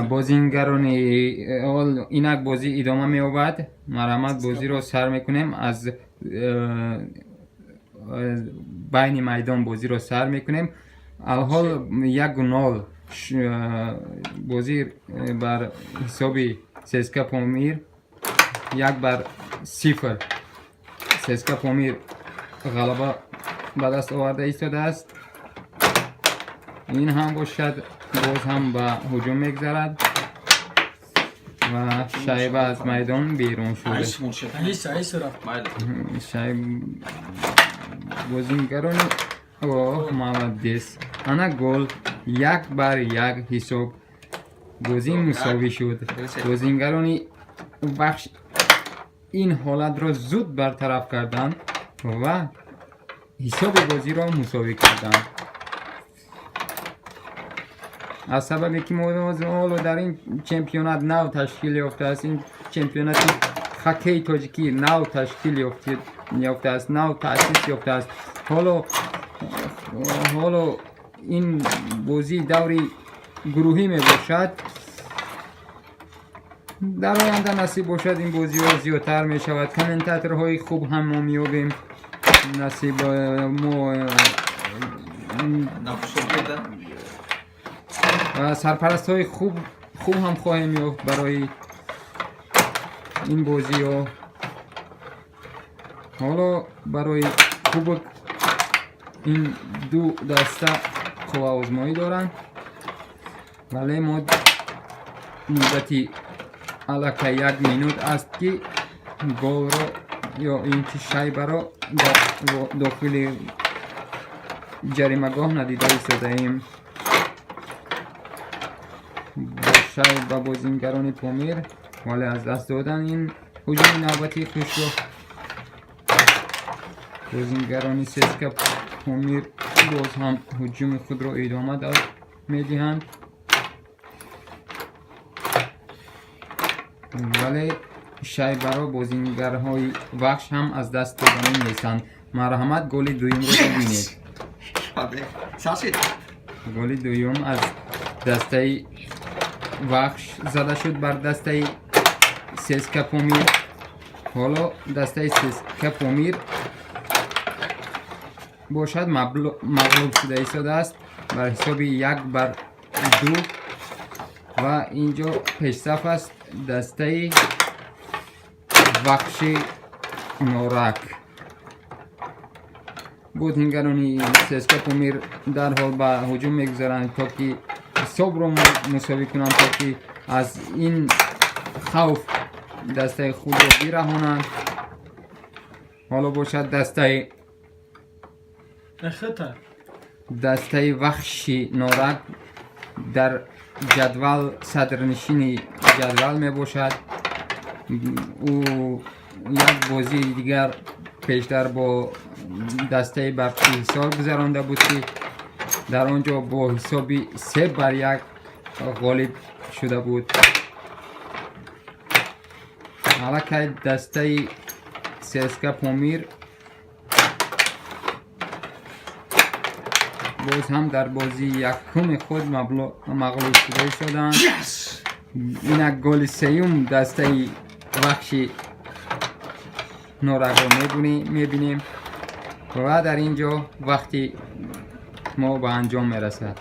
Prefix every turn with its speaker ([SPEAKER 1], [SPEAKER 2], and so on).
[SPEAKER 1] Бозингарони инак бозӣ идома меёбад. Марҳамат, бозиро сар мекунем, аз байни майдон бозиро сар мекунем. Алҳол 1-0 бозӣ бар ҳисоби ЦСКА Помир, 1-0 ЦСКА Помир ғалаба ба даст оварда истодааст. Ин ҳам бошад, боз ҳам ба ҳуҷум мегзарад ва шайба аз майдон берун шуд. Бозингарони, оҳ, молодец! Ана гол, 1-1 ҳисоб, бозӣ мусовӣ шуд. Бозингарони Вахш ин ҳолатро зуд бартараф карданд ва ҳисоби бозиро мусовӣ карданд. Аз сабабе ки ҳоло дар ин чемпионат нав ташкил ёфтааст, ин чемпионати хоккеи тоҷикӣ нав ташкил ёфтааст, нав таъсис ёфтааст, ҳоло ин бозӣ даври гурӯҳӣ мебошад. Дар оянда насиб бошад, ин бозиҳо зиёдтар мешавад, комментаторҳои хуб ҳам мо меёбем, насиб мо ва сарпарастҳои хуб ҳам хоҳем ёфт барои ин бозиҳо. Ҳоло барои кубок ин ду даста қувваозмоӣ доранд, вале мо муддати аллакай як минут аст, ки голро ё ин ки шайбаро дар дохили ҷаримагоҳ надида истодаем. Бо шайба бозингарони Помир, вале аз даст додан ин ҳуҷуми навбатии хушро. Бозингарони ЦСКА Помир боз ҳам ҳуҷуми худро идома медиҳанд, вале шайбаро бозингарҳои Вахш ҳам аз даст доданӣ нестанд. Марҳамат, голи дуюмро бибинед. Голи дуюм аз дастаи Вахш зада шуд бар дастаи ЦСКА Помир. Ҳоло дастаи ЦСКА Помир бошад, мағлуб шуда истодааст бар ҳисоби 1-2 ва инҷо пешсаф аст дастаи Вахши Норак. Бозингарони ЦСКА Помир дарҳол ба ҳуҷум мегузаранд, то ки ҳисобро мусовӣ кунанд, то ки аз ин хавф дастаи худро бираҳонанд. Ҳоло бошад, дастаи Вахши Норак дар ҷадвал садрнишини ҷадвал мебошад. Ӯ як бозии дигар пештар бо дастаи Барқи Ҳисор гузаронда буд, ки дар он ҷо бо ҳисоби 3-1 ғолиб шуда буд. Аллакай дастаи ЦСКА Помир боз ҳам дар бозии якуми худ мағлуб шуда истоданд. Инак голи сеюм дастаи Вахши Норакро мебинем ва дар ин ҷо вақти мо ба анҷом мерасад.